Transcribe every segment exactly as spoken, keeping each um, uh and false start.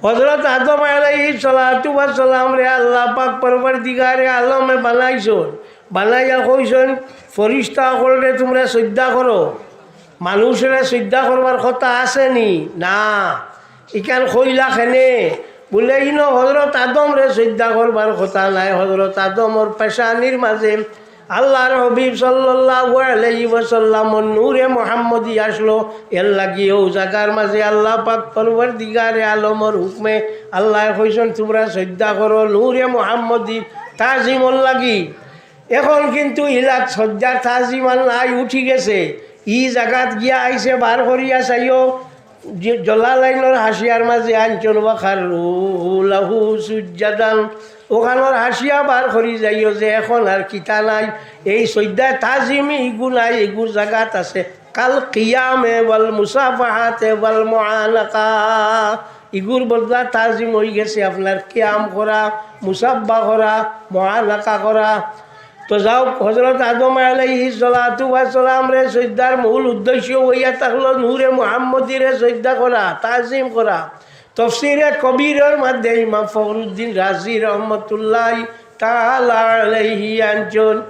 হযরত আদম আলাইহিস সালাতু ওয়াস সালামরে আল্লাহ পাক পরওয়ারদিগারে আলমে বানাইছইন, বানাইয়া কইছইন, "ফিরিস্তা অকলরে তুমরা সইজদা করো।" মানুষরে সইজদা করবার কথা আছে নি? না। ইখান কইলা কেনে? বুলে, ইনো হযরত আদমরে সইজদা করবার কথা নায়, হযরত আদমর পেশানির মাঝে আল্লাহর হাবিব সাল্লাল্লাহু আলাইহি ওয়াসাল্লামর নূরে মুহাম্মদী আসলো, এর লাগি অউ জাগার মাঝে আল্লাহ পাক পরওয়ারদিগারে আলমর হুকমে আল্লায় কইছইন, "তুমরা সইজদা করো নূরে মুহাম্মদী তাজিমর লাগি।" এখন কিন্তু ইলাত সইজদার তাজিম আর নাই, উঠি গেছে। ই জাগাত গিয়া আইছে, বার করিয়া চাইও, জ-, জালালাইনর হাশিয়ার মাঝে আনছইন, "ওয়া খাররু লাহু সুজ্জাদান।" অখানর হাশিয়া বার করি যাইও যে এখন আর কিতা নাই, এই সইজদায় তাজিমি ইগু নাই, ইগুর জাগাত আছে কাল কিয়ামে ওয়াল মুসাফাহাতে ওয়াল মুআনাকা। ইগুর বদলা তাজিম অই গেছে আপনার কিয়াম করা, মুসাফা করা, মুআনাকা করা। তো যাউক, হযরত আদম আলাইহিস সালাতু ওয়াস সালামরে সইজদার মূল উদ্দেশ্য অইয়া থাকলো নূরে মুহাম্মদীরে সইজদা করা, তাজিম করা। তফসিরে কবিরর মধ্যে ইমাম ফখরুদ্দিন রাজি রহমতুল্লাহি তাআলা আলাইহি আনছইন,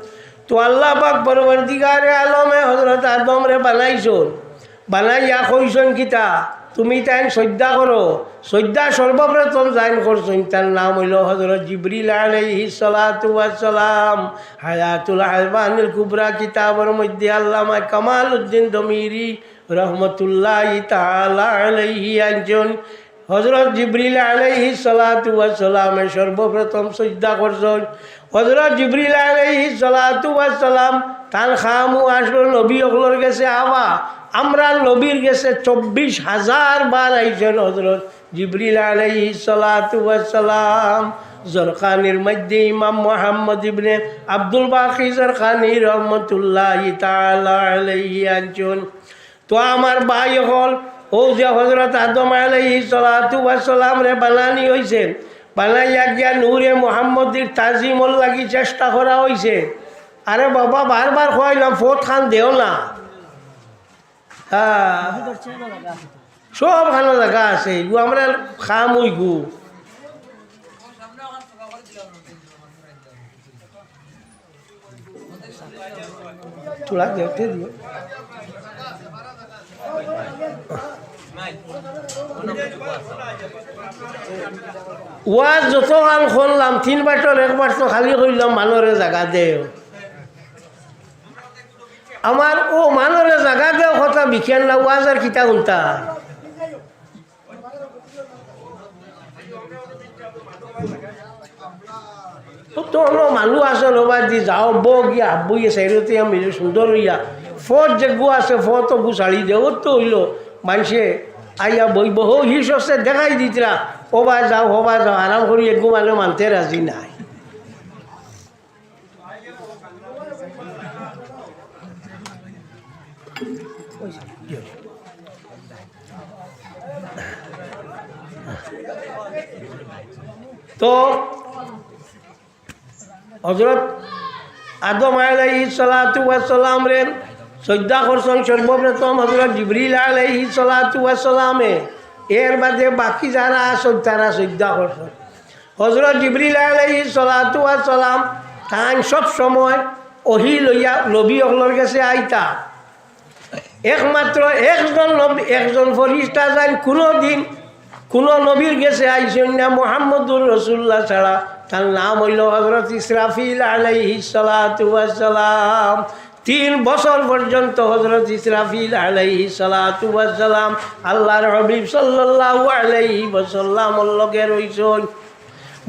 তো আল্লাহ পাক পরওয়ারদিগারে আলমে হযরত আদমরে বানাইছইন, বানাইয়া কইছইন কিতা, "তুমি তাইন সইজদা করো।" সইজদা সর্বপ্রথম যাইন করছইন, তান নাম অইলো হযরত জিবরিল আলাইহিস সালাতু ওয়াস সালাম। হায়াতুল হাইওয়ানিল কুবরা কিতাবর মধ্যে আল্লামা কামাল উদ্দিন দমিরি রহমতুল্লাহি তাআলা আলাইহি আনছইন, হযরত জিবরিল আলাইহিস সালাতু ওয়াস সালামে সর্বপ্রথম সইজদা করছইন। হযরত জিবরিল আলাইহিস সালাতু ওয়াস সালাম তান কামউ আসলো নবী অকলর গেছে আওয়া। আমরার নবীর গেছে চব্বিশ হাজার বার আইছইন হযরত জিবরিল আলাইহিস সালাতু ওয়াস সালাম। জরকানির মধ্যে ইমাম মুহাম্মদ ইবনে আব্দুল বাকি জরকানি রহমতুল্লাহি তাআলা আলাইহি আনছইন, তো আমার ভাই অকল, অউ যে হযরত আদম আলাইহিস সালাতু ওয়াস সালামরে বানানি অইছে, বানাইয়া গিয়া নূরে মুহাম্মদীর তাজিমর লাগি চেষ্টা করা অইছে। আরে বাবা, বারবার কইলাম, ফথ খান দেও না। হ্যাঁ, সব খানো জাগা আছে, ইগু আমরার কাম অইগু। থুড়া দেও, তে দিও। ওয়াজ যতখান করলাম, তিন বাটর এক বাট তো খালি কইলাম, "মানষরে জাগা দেও।" আমার অউ "মানষরে জাগা দেও" কথা বিকেল না, ওয়াজ আর কিতা হুনতা? তো অনো মানুষ আছে, ওবায়দি যাও, বও গিয়া, হাব্বু গিয়া, সাইডো তে মিলে সুন্দর অইয়া। ফথ যেগু আছে, ফথ অগু ছাড়ি দেও, অত অইলো। মানষে আইয়া বইবো, হউ হিস আছে, দেখাই দিতরা। ওবায় যাও, হবায় যাও, আরাম করি, এগু মানে মানতে রাজি নায়। তো হযরত আদম আলাইহিস সালাতু ওয়াস সালামরে সইজদা করছইন সর্বপ্রথম হযরত জিবরিল আলাইহিস সালাতু ওয়াস সালামে, এর বাদে বাকি যারা আছইন তারা সইজদা করছইন। হযরত জিবরিল আলাইহিস সালাতু ওয়াস সালাম তাইন সব সময় ওহী লইয়া নবী অকলর গেছে আইতা। একমাত্র একজন নবী, একজন ফিরিস্তা যাইন কুনুদিন কুনু নবীর গেছে আইছইন না মুহাম্মদুর রাসূলুল্লাহ ছাড়া। তান নাম অইলো হযরত ইসরাফিল আলাইহিস সালাতু ওয়াস সালাম। তিন বছর পর্যন্ত হযরত ইসরাফিল আলাইহিস সালাতু ওয়াস সালাম আল্লাহর হাবিব সাল্লাল্লাহু আলাইহি ওয়াসাল্লামর লগে রইছইন।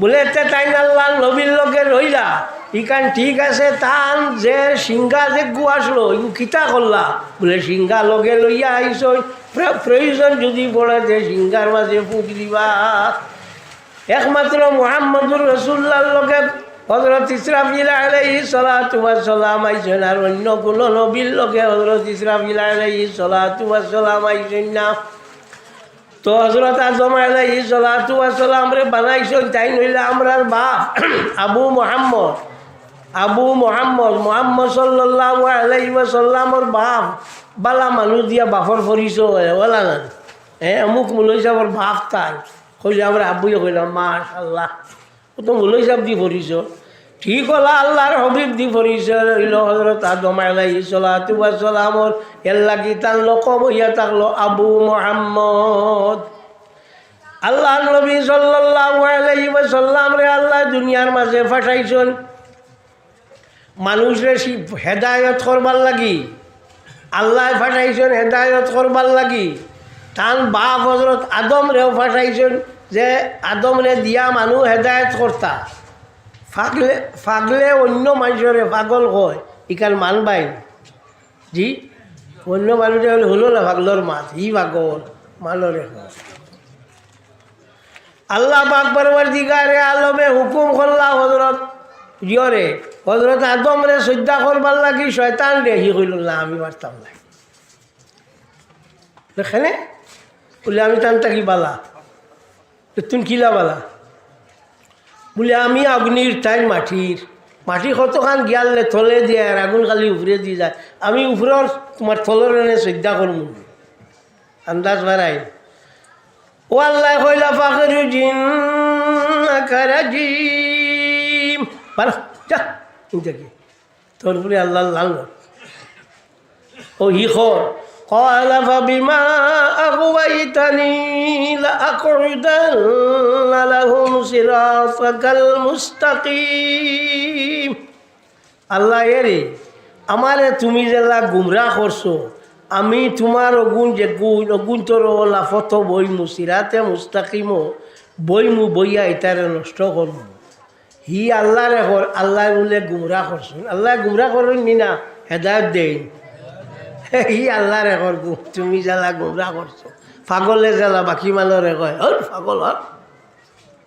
বুলে, "তে তাইন আল্লাহর নবীর লগে রইলা, ইখান ঠিক আছে, তান যে শিঙ্গা যেগু আছলো, ইগু কিতা করলা?" বুলে, "শিঙ্গা লগে লইয়া আইছইন, প্র-, প্রয়োজন যুদি পড়ে তে শিঙ্গার মাঝে ফুক দিবা।" একমাত্র মুহাম্মদুর রাসূলুল্লাহর লগে হযরত ইসরাফিল আলাইহিস সালাতু ওয়াস সালাম আইছইন, আর অইন্য কুনু নবীর লগে হযরত ইসরাফিল আলাইহিস সালাতু ওয়াস সালাম আইছইন না। তো হযরত আদম আলাইহিস সালাতু ওয়াস সালামরে বানাইছইন, তাইন অইলা আমরার বাপ, আবু মুহাম্মদ, আবু মুহাম্মদ, মুহাম্মদ সাল্লাল্লাহু আলাইহি ওয়াসাল্লামর বাপ। বালা মানুষ দিয়া বাপর পরিচয় অয়, অলা না? হ্যাঁ, অমুক মুলই সাবর বাপ তাইন। কইলে আমরা আব্বুয়ে কইলাম, "মাশাআল্লাহ।" ও তো মৌলভী সাহেব দি পরিচয়। ঠিক অলা আল্লাহর হাবিব দি পরিচয় অইলো হযরত আদম আলাইহিস সালাতু ওয়াস সালামর, এর লাগি তান লকব অইয়া থাকলো আবু মুহাম্মদ। আল্লাহর নবী সাল্লাল্লাহু আলাইহি ওয়াসাল্লামরে আল্লায় দুনিয়ার মাঝে পাঠাইছইন মানুষরে শি-, হেদায়ত করবার লাগি। আল্লায় পাঠাইছইন হেদায়ত করবার লাগি। তান বাপ হযরত আদমরেও পাঠাইছইন যে আদমরে দিয়া মানুষ হেদায়ত করতা। পাগলে, পাগলে অইন্য মানষরে পাগল কয়, ইখান মানবায় নি? জি? অইন্য মানুষে বলে, "হুনো না পাগলর মাত, ই পাগল, মানরে কয়।" আল্লাহ পাক পরওয়ারদিগারে আলমে হুকুম করলা হযরত ইয়রে, হযরত আদমরে সইজদা করবার লাগি শয়তানরে, হি কইলো, "না, আমি পারতাম নায়।" দেখইন নি? বলে, "আমি তান থাকি বালা।" "তুমি কিলা বালা?" বলে, "আমি অগ্নির, তাইন মাটির। মাটি কতখান গিয়ালে তলেদি আর আগুন খালি উপরেদি যায়। আমি উপরর, তুমার তলর এনে সইজদা করমু।" আন্দাজ বাড়াই। ও আল্লায় কইলা, "ফাখরুজ ইন্নাকা রাজিম।" বার, যা, ইন থাকি। তোর উপরে আল্লাহর লানত। ও হি কর। قال فبما أغويتني لأقعدن لهم صراطك المستقيم। আল্লাহ, এরে, আমারে তুমি যেলা গুমরা করছো, আমি তুমার অগুন যেগুন, অগুন তোর অলা ফতো বইমু, সিরাতে মুস্তাকিমো বইমু, বইয়া ইতারে নষ্ট করমু। হি আল্লাহরে কর, আল্লায় বুলে গুমরা করছইন। আল্লায় গুমরা করইন নি না, হেদায়ত দেইন। হি আল্লাহরে কর, গু-, তুমি যেলা গুমরা করছো। পাগলে যেলা বাকি মানষরে কয়, "হট, পাগল, হট।"